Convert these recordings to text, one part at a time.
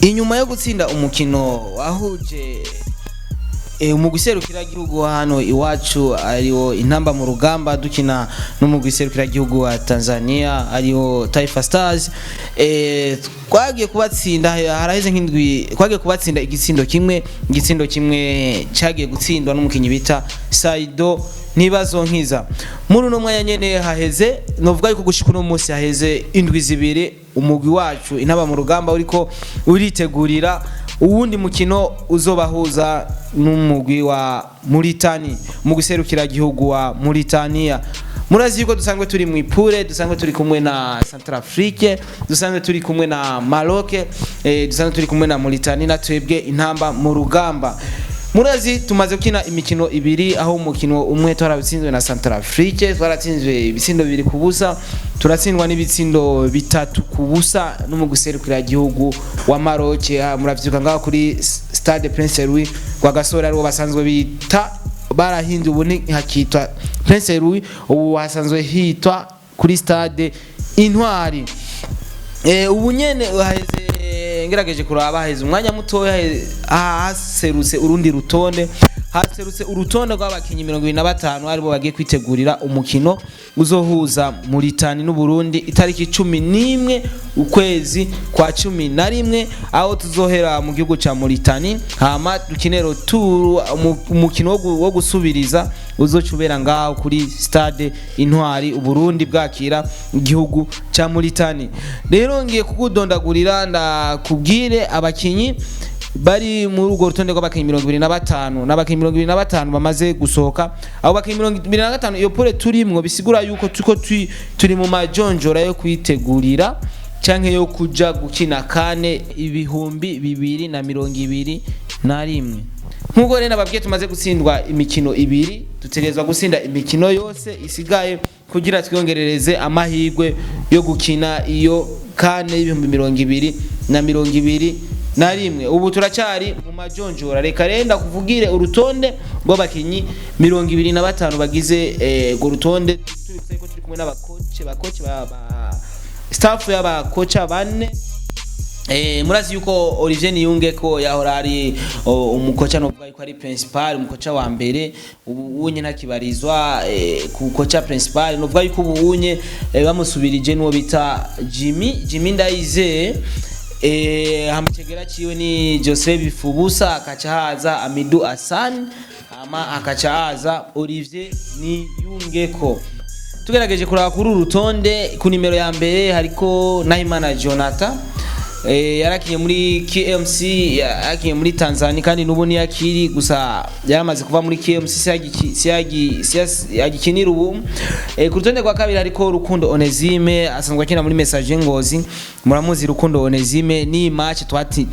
Inyuma yo gutsinda umukino wahuje umugwi serukiragihugu wa hano iwacu, ariwo Intamba mu Rugamba, dukina n'umugwi serukiragihugu wa Tanzania, ariwo Taifa Stars, twagiye kubatsinda haraheze nk'indwi. Twagiye kubatsinda igitsindo kimwe, igitsindo kimwe cyagiye gutsindwa n'umukinyi bita Saido Ntibazonkiza. Muri uno mwanya nyene haheze, novuga yuko gushika uno munsi haheze indwi 2, umugwi wacu Intamba mu Rugamba uriko uritegurira uwundi mukino uzobahuza n'umugwi wa Mauritania, mu gihugu wa Mauritania. Murazi yuko dusanzwe turi mu i poule, dusanzwe turi kumwe na Centrafrique, dusanzwe turi kumwe na Maroc, dusanzwe turi kumwe na Mauritania na twebwe Intamba mu Rugamba. Murazi tumaze gukina imikino ibiri, aho umukino umwe twaratsinzwe na Centrafrique, twaratsinzwe ibitsindo 2-0, turatsindwa n'ibitsindo 3-0 n'umugwi gihugu wa Maroc. Muravyibuka ngaho kuri Stade Prince Louis Rwagasore, ariwo basanzwe bita, barahinze ubu hakitwa Prince Louis, ubu hasanzwe hitwa kuri Stade Intwari. Ubu nyene haheze, ngerageje kuraba, haheze umwanya mutoya haserutse urundi rutonde, haserutse urutonde rw'abakinyi 25 aribo bagiye kwitegurira umukino uzohuza Mauritania n'Uburundi itariki 11 ukwezi kwa 11, aho tuzohera mu gihugu ca Mauritania, hama dukine retour, umukino wo gusubiriza uzoca ubera ngaho kuri Stade Intwari, Uburundi bwakira igihugu ca Mauritania. Rero ngiye kukudondagurira ndakubwire abakinyi bari muri urwo rutonde rw'abakinyi 25, n'abakinyi 25 bamaze gusohoka. Abo bakinyi 25, iyo poule turimwo, bisigura yuko tuko turi mu majonjora yo kwitegurira canke yo kuja gukina CAN 2021. Nk'uko rero nababwiye, tumaze gutsindwa imikino ibiri, dutegerezwa gutsinda imikino yose isigaye kugira twiyongerereze amahirwe yo gukina iyo CAN y'2021. Ubu turacyari mu majonjora. Reka rero ndakuvugire urutonde rw'abakinyi 25 bagize urwo rutonde. Tubibutse ko turi kumwe n'abakoce, bakoce ba staff y'abakoca bane. Murazi yuko Olivier Niyunge ko yahora ari umukoca, novuga yuko ari principal, umukoca wa mbere. Ubu unye ntakibarizwa ku koca principal, novuga yuko ubu unye bamusubirije nuwo bita Jimmy Ndayizeye. Hamukegera ciwe ni Joseph Bifubusa, akaca haza Amidou Hassan, hama akaca haza Olivier Niyungeko. Tugerageje kuraba kuri uru rutonde, ku nimero ya mbere hariko Nahimana Jonathan. Yarakinye muri KMC, yarakinye muri Tanzania kandi n'ubu niyakiri, gusa yaramaze kuva muri KMC, siyagikinira ubu. Ku rutonde rwa kabiri hariko Rukundo Onesime, asanzwe akina muri Messager Ngozi. Muramuzi Rukundo Onesime, ni match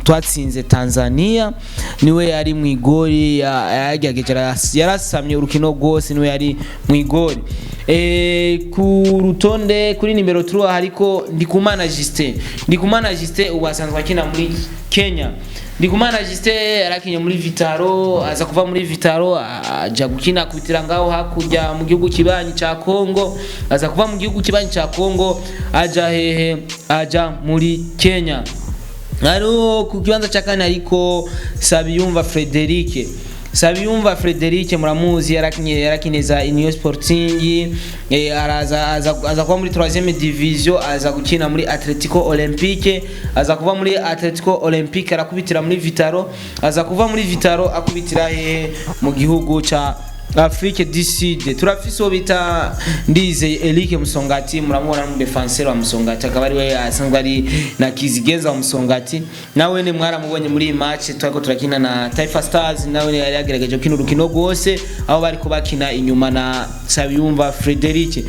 twatsinze Tanzania niwe yari mu igori, yagerageje, yarasamye urukino rwose, niwe yari mu igori. Ku rutonde kuri nimero 3 hariko Ndikumana Justin. Ndikumana Justin ubu asanzwe akina muri Kenya. Ndikumana Justin yarakinye muri Vital'O, aza kuva muri Vital'O aja gukina kubitira ngaho hakurya mu gihugu kibanyi ca Congo, aza kuva mu gihugu kibanyi ca Congo aja hehe? Aja muri Kenya. Hariho ku kibanza cya kane ariko Sabiyumva Frederic. Sabiyumva Frederic muramuzi, yarakinye, yarakineza Union Sporting, araza aza kuba muri 3e division, aza gukina muri Atletico Olympique, aza kuva muri Atletico Olympique arakubitira muri Vital'O, aza kuva muri Vital'O akubitira hehe? Mu gihugu ca Afrique du Sud. Turafise uwo bita Ndizeye Eric Musongati, muramubona mu défenseur wa Musongati, akaba ari we asanzwe ari na Kizigenza wa Musongati. Nawe ne mwaramubonye muri iyi match twariko turakina na Taifa Stars, nawe yari yagerageje gukina urukino rwose, aho bariko bakina inyuma na Sabiyumva Frederic.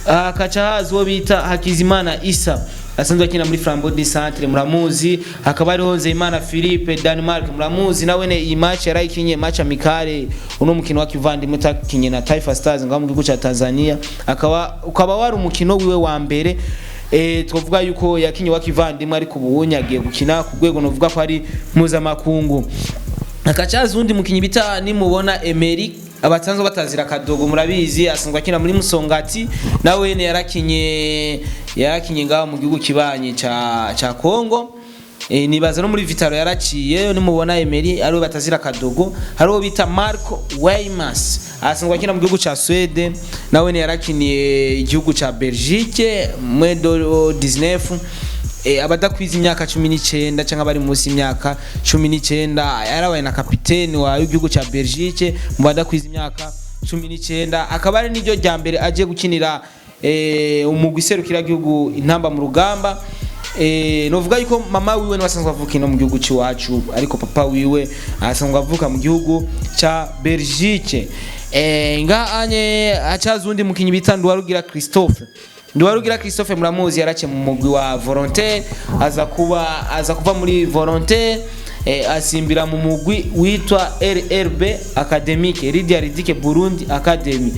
Hakaca haza uwo bita Hakizimana Isa, asanzwe akina muri Flambeau du Centre, muramuzi. Hakaba hariho Nzeyimana Philippe Denmark, muramuzi nawe ne iyi match yarayikinye, match amicale, uno mukino wa kivandimwe takinye na Taifa Stars ngaho mu gihugu ca Tanzania, akaba ukaba wari umukino wiwe wa mbere. Twavuga yuko yakinye wa kivandimwe, ariko ubu agiye gukina ku rwego novuga ko ari mpuzamakungu. Hakacaza undi mukinyi bita Nimubona Emery, abatanzwe batazira Kadogo, murabizi, asanzwe akina muri Musongati, nawe yarakinye ngaho mu gihugu kibanye ca Congo. Nibaza no muri Vitaro yaraciye. Nimubona Emery ariwe batazira Kadogo. Hariho bita Marco Weymans, asanzwe akina mu gihugu ca Sweden, nawe yarakiniye igihugu ca Belgique mwedo 19, abadakwiza imyaka 19 cyangwa bari munsi y'imyaka 19. Yarabaye na kapiteni wa w'igihugu ca Belgique mu badakwiza imyaka 19, akaba ari niryo rya mbere agiye gukinira umugwi serukiragihugu Intamba mu Rugamba. Novuga yuko mama wiwe niwe asanzwe avuka ino mu gihugu cy'iwacu, ariko papa wiwe asanzwe avuka mu gihugu ca Belgique. Nga anye acaza undi mukinyi bita Nduwarugira Christophe. Nduwarugira Christophe muramuzi, yarace mu mugwi wa Volontaire, aza kuva muri Volontaire, asimbira mu mugwi witwa RRB Academique, Lydia Ridike Burundi Academy.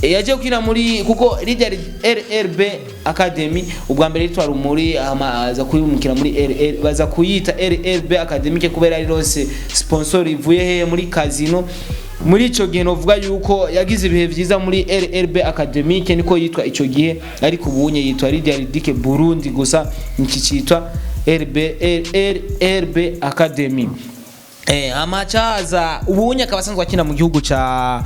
Yaje gukina muri, kuko Lydia RRB Academy ubwa mbere yitwa Rumuri, ama aza kuyimukira muri RR, baza kuyita RRB Academique kubera ari rose sponsor ivuye he muri casino. Muri ico gihe novuga yuko yagize ibihe vyiza muri RRB Academique, niko yitwa ico gihe, ariko ubunye yitwa Lydia Ridike Burundi gusa, niki citwa RB RRB Academy. Amacaza ubunye akaba asanzwe akina mu gihugu ca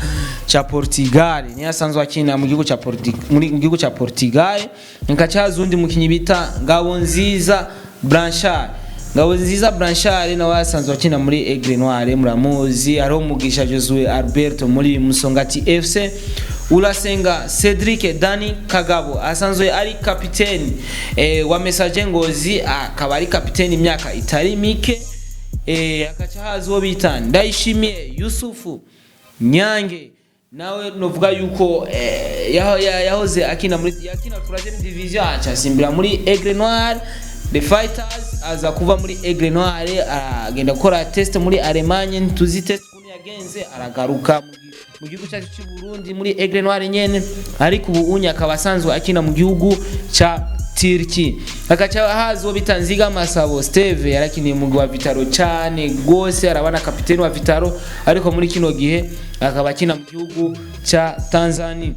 Portugal, niyo asanzwe akina mu gihugu ca Portugal, muri mu gihugu ca Portugal. Nkacaza undi mukinyi bita Ngabonziza Blanchard. Ngabonziza Blanchard nawe asanzwe akina muri Aigle Noire, muramuzi. Hariho Mugisha Josue Alberto muri Musongati FC. Urasenga Cedric Dani Kagabo asanzwe ari kapiteni wa Messager Ngozi, akaba ari kapiteni imyaka itari mike. Akaca haza uwo bita Ndayishimiye Yusufu Nyange, nawe novuga yuko yahoze akina muri, yakina 3e division, aca asimbira muri Aigle Noir The Fighters. Aza kuva muri Aigle Noir aragenda gukora test muri Allemagne, ntuzi test ukuntu yagenze, aragaruka mu gihugu cyacu cy'u Burundi muri Aigle Noir nyene, ariko ubu unye akaba asanzwe akina mu gihugu ca Turkey. Akaca haza uwo bita Nziga Masabo Steve, yarakiniye umugwi wa Vitaro cyane gose, arabana kapiteni wa Vitaro, ariko muri kino gihe akaba akina mu gihugu ca Tanzania.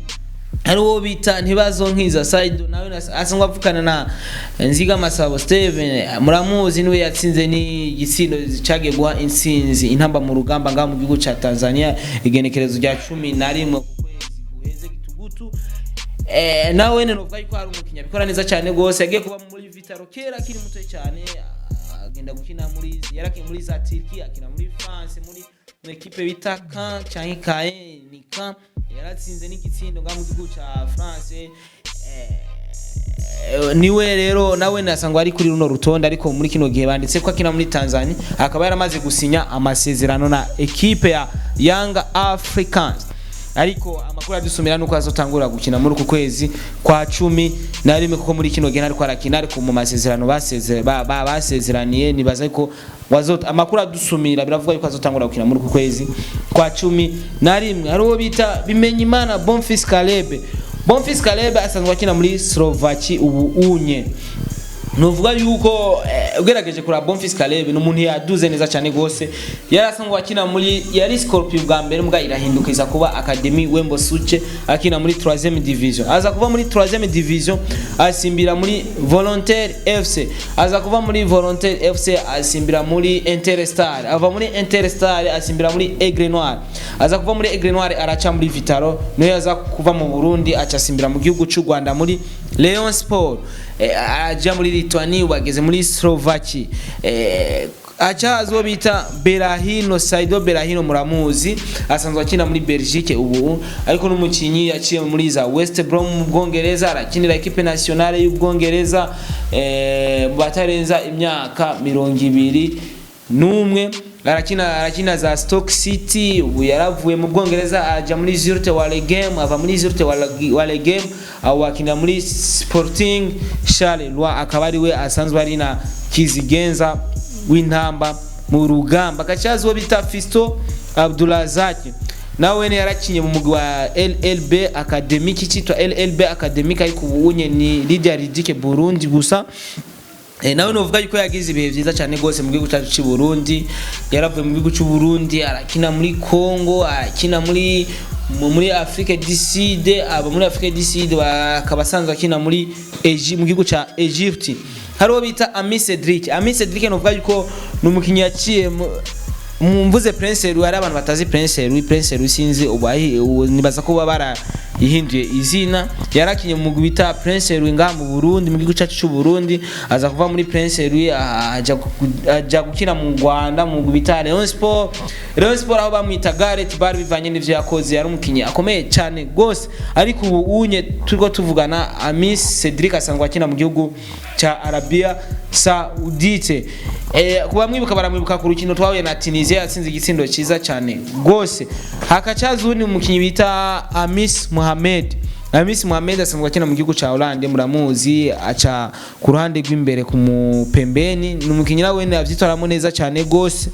Hari uwo bita Ntibazonkiza Saido, nawe asanzwe avukana na Nziga Masabo Steven, muramuzi, niwe yatsinze n'igitsindo cagiye guha intsinzi Intamba mu Rugamba ngaho mu gihugu ca Tanzania igenekerezo rya 11 ku kwezi guheze gitugutu. Nawe ne novuga yuko hari umukinnyi abikora neza cyane gose. Yagiye kuba muri Vitaro kera akiri muto cyane, agenda gukina muri, yarakiye muri za Turkey, akina muri France muri mu ekipe bita Caen canke Caen, ni Caen, yaratsinze n'igitsindo ngaho mu gihugu ca France. Niwe rero nawe nasangwa ari kuri runo rutonde, ariko muri kino gihe banditse ko akina muri Tanzania, akaba yaramaze gusinya amasezerano na ekipe ya Young Africans, ariko amakuru adusumira nuko azotangura gukina muri uku kwezi kwa 11, kuko muri kino gihe ariko arakina, ariko mu masezerano basezeraniye nibaza ko amakuru adusumira biravuga yuko azotangura gukina muri uku kwezi kwa 11. Hari uwo bita Bimenyimana Bonfils Caleb. Bonfils Caleb asanzwe akina muri Slovaki ubu unye. Nuvuga yuko ugerageje kuraba Bonfils Caleb ni umuntu yaduze neza cyane gose. Yari asanzwe akina muri, yari Scorpio bwa mbere, mbwa irahinduka iza kuba Academy Wembo Suche, akina muri 3e division. Aza kuva muri 3e division asimbira muri Volontaire FC, aza kuva muri Volontaire FC asimbira muri Interstar, ava muri Interstar asimbira muri Aigle Noir, aza kuva muri Aigle Noir araca muri Vitaro, niyo aza kuva mu Burundi aca asimbira mu gihugu cy'u Rwanda muri Rayon Sport, aja muri Lithuania, bageze muri Slovaki. Aca azo bita Berahino Saido. Berahino muramuzi, asanzwe akina muri Belgique ubu, ariko n'umukinyi yaciye muri za West Brom mu Bwongereza, arakinira equipe nationale y'Ubwongereza mu batarenza imyaka 21, arakina za Stoke City. Ubu yaravuye mu Bwongereza aja muri Zulte Waregem, ava muri Zulte Waregem aho akina muri Sporting Charleroi, akaba ari we asanzwe ari na kizigenza w'Intamba mu Rugamba. Gacazi uwo bita Fisto Abdulazak, nawe ne yarakinye mu mugwi wa LLB Academic, cyitwa LLB Academic, ariko ubu unye ni Lydia Ridike Burundi gusa. Nawe novuga yuko yagize ibihe byiza cyane gose mu gihugu cyacu cy'u Burundi. Yaravuye mu gihugu cy'u Burundi arakina muri Congo, arakina muri Afrique du Sud, aba muri Afrique du Sud akaba asanzwe akina muri mu gihugu ca Egypt. Hari uwo bita Ami Cedric. Ami Cedric novuga yuko ni umukinyi yaciye mvuze Prince Louis, hari abantu batazi Prince Louis. Prince Louis sinzi ubu nibaza ko baba barayihinduye izina. Yarakinye mu mugwi bita Prince Louis ngaha mu Burundi, mu gihugu cyacu cy'u Burundi. Aza kuva muri Prince Louis aja gukina mu Rwanda mu mugwi bita Rayon Sport. Rayon Sport aho bamwita Gareth Bale bivanye n'ivyo yakoze, yari umukinyi akomeye cyane gose. Ariko ubu unye turiko tuvugana, Amis Cedric asanzwe akina mu gihugu ca Arabia Saudite. Kuba mwibuka, baramwibuka ku rukino twahuye na Tunisia, yatsinze igitsindo cyiza cyane gose. Hakacaza uwundi mukinyi bita Amis Mohamed. Amis Mohamed asanzwe akina mu gihugu ca Hollande, muramuzi, aca ku ruhande rw'imbere ku mupembeni. Ni umukinyi nawe avyitwaramo neza cyane gose.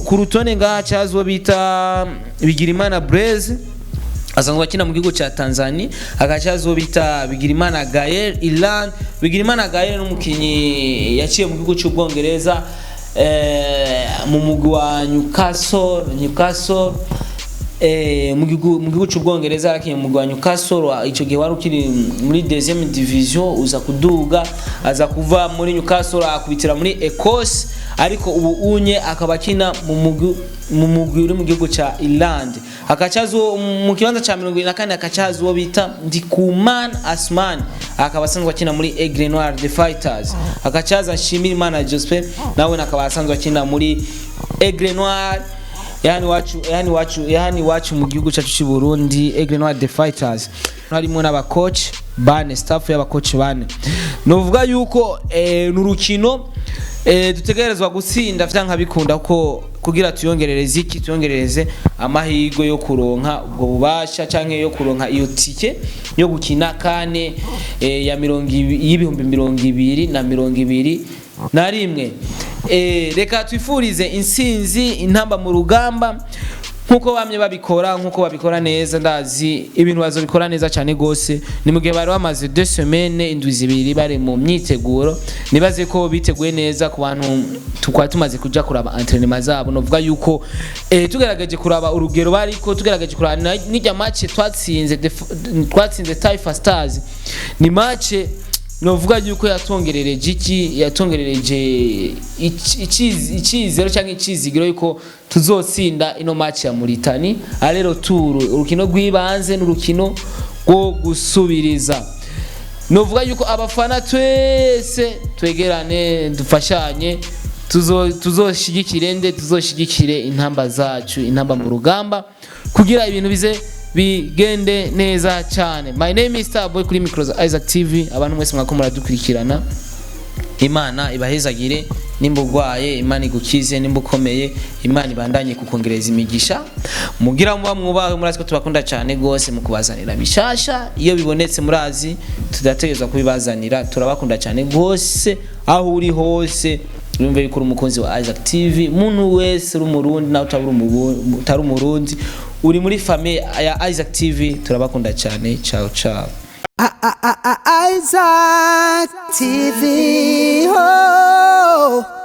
Ku rutonde ngaha caza uwo bita Bigirimana Blaise, asanzwe akina mu gihugu cya Tanzania. Agacaza uwo bita Bigirimana Gael Ilan. Bigirimana Gael n'umukinyi yaciye mu gihugu cy'Ubwongereza, mu mugwi wa Newcastle, mu gihugu cy'Ubwongereza. Yarakinye mu mugwi wa Newcastle, ico gihe wari ukiri muri deuxième division, uza kuduga. Aza kuva muri Newcastle akubitira muri Ecosse, ariko ubu unye akaba akina mu mugwi uri mu gihugu ca Ireland. Hakacaza mu kibanza ca 24, hakacaza uwo bita Ndikuman Asman, akaba asanzwe akina muri Aigle Noir the Fighters. Hakacaza Nshimirimana Joseph, nawe akaba asanzwe akina muri Aigle Noir, yani wacu mu gihugu cyacu cy'u Burundi, Aigle Noir the Fighters. Harimo n'aba coach bane, staff y'aba coach bane. Novuga yuko n'urukino dutegerezwa gutsinda vyanka bikunda, ko kugira tuyongerereze iki, tuyongerereze amahirwe yo kuronka ubwo bubasha canke yo kuronka iyo tike yo gukina CAN ya 2021. Reka twifurize intsinzi Intamba mu Rugamba nkuko bamye babikora, nkuko babikora neza. Ndazi ibintu bazobikora neza cyane gose. Ni mu gihe bari bamaze 2 semaines, indwi 2, bari mu myiteguro. Nibaze ko biteguye neza. Ku bantu tukaba tumaze kuja kuraba entraînement zabo, novuga yuko tugerageje kuraba urugero bariko, tugerageje kuraba n'ijya match twatsinze Taifa Stars, ni match novuga yuko yatongerereje iki, yatongerereje icizero cyangwa icizigiro yuko tuzotsinda ino match ya Mauritania aller-retour, urukino rw'ibanze n'urukino rwo gusubiriza. Novuga yuko abafana twese twegerane, dufashanye, tuzoshigikire nde, tuzoshigikire intamba zacu, Intamba mu Rugamba, kugira ibintu bize bigende neza cyane. My name is Starboy kuri micro za Isaac TV. Abantu mwese mwako muradukurikirana, Imana ibahezagire. Nimba urwaye, Imana igukize. Nimba ukomeye, Imana ibandanye kukongereza imigisha. Mugira muba mwubahe, murazi ko tubakunda cyane gose mu kubazanira bishasha iyo bibonetse, murazi tudategerezwa kubibazanira. Turabakunda cyane gose. Aho uri hose urumve yuko uri umukunzi wa Isaac TV. Muntu wese uri Umurundi nawe utari Umurundi, uri muri famille ya Isaac TV. Turabakunda cyane. Ciao ciao. Isaac TV. Oh.